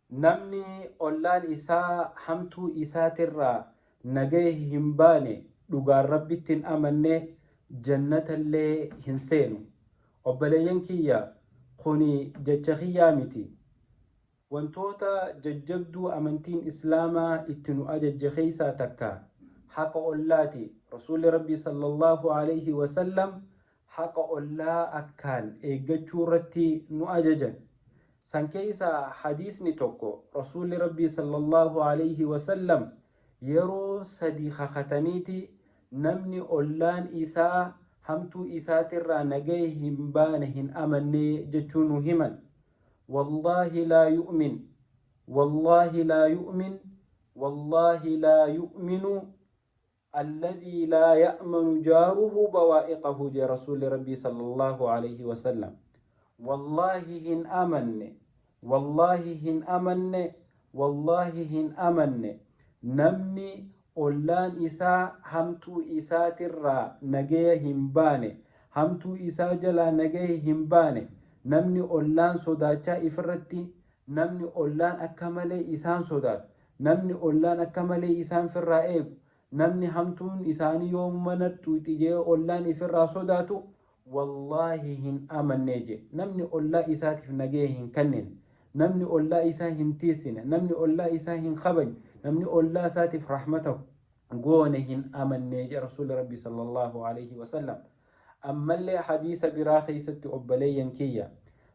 Namni ollaan isaa hamtuu isaatirraa nagaya hin baane dhugaan Rabbitti hin amanne jannatallee hin seenu. Obboleeyyan kiyya kuni jecha kiyyaa miti. Wantoota jajjabduu amantiin Islaamaa itti nu ajajje keessaa takka haqa ollaati. Rasuulli Rabbii sallallaahu aleyhi wasallam haqa ollaa akkaan eeggachuu irratti nu ajajan. San keessaa hadiisni tokko Rasuulli Rabbii sallallaahu aleyhi wasallam yeroo sadi kakataniiti namni ollaan isaa hamtuu isaatirraa nagaya hin baane hin amanne jechuu nu himan. Wallaahi laa yu'min, wallaahi laa yu'min, wallaahi laa yu'minu alladhii laa ya'manu jaaruhu bawaa'iqahu jee Rasuulli Rabbii sallallaahu aleyhi wasallam. Wallaahi hin amanne, wallaahi hin amanne, wallaahi hin amanne namni ollaan isaa hamtuu isaatirraa nagaya hin baane, hamtuu isaa jalaa nagaya hin baane, namni ollaan sodaachaa ifirratti, namni ollaan akka malee isaan sodaatu, namni ollaan akka malee isaan firraa eegu, namni hamtuun isaanii yoomuma na xuuxi je'ee ollaan ifirraa sodaatu, Wallaahi hin amannee je. Namni ollaa isaatiif nagaya hin kannine, namni ollaa isaa hin tiissine, namni ollaa isaa hin kabajne, namni ollaa isaatiif rahmata goone hin amannee je Rasuulli Rabbii sallallaahu aleyhi wasallam. Ammallee hadiisa biraa keessatti obboleeyyan kiyya,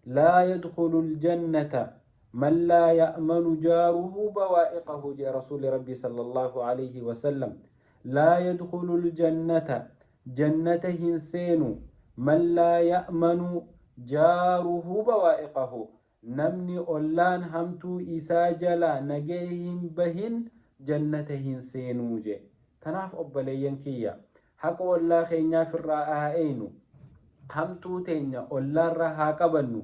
laa yadkhulul jannata man laa ya'manu jaaruhu bawaa'iqahu je Rasuulli Rabbii sallallaahu aleyhi wasallam. Laa yadkhulul jannata Jannata hin seenu, man laa ya'manu jaaruhu bawaa'iqahu, namni ollaan hamtuu isaa jalaa nagaya hin bahin jannata hin seenuu je. Tanaaf obboleeyyan kiyya, haqa ollaa keenyaa firraa haa eeynu, hamtuu teenya ollaarra haa qabannu,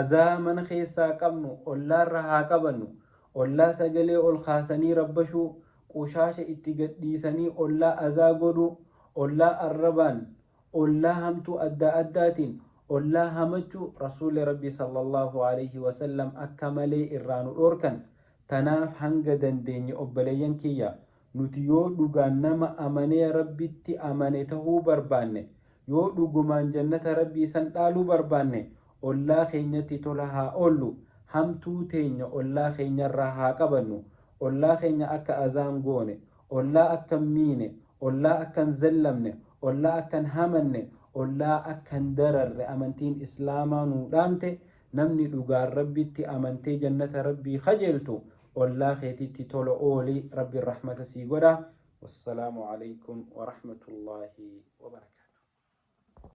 azaa mana keessaa qabnu ollaarra haa qabannu, ollaa sagalee ol kaasanii rabbashuu, qushaasha itti gad dhiisanii ollaa azaa godhuu, ollaa arrabaan, ollaa hamtuu addaa addaatiin, ollaa hamachuu Rasuulli Rabbii sallallaahu aleyhi wasallam akka malee irraa nu dhoorkan. Tanaaf hanga dandeenye obboleeyyan kiyya nuti yoo dhugaan nama amanee Rabbitti amane tahuu barbaanne, yoo dhugumaan jannata Rabbii san dhaaluu barbaanne ollaa keenyatti tola haa oollu, hamtuu teenya ollaa keenyarraa haa qabannu, Ollaa keenya akka azaa hin goone, ollaa akka hin miine, ollaa akka hin zallamne, ollaa akka hin hamanne, ollaa akka hin dararre amantiin Islaamaa nuu dhaamte, namni dhugaan Rabbitti amantee jannata Rabbii kajeeltu ollaa keetitti tola ooli Rabbiin rahmata sii godha. Wassalaamu aleykum warahmatullaahi wabarakaatuh.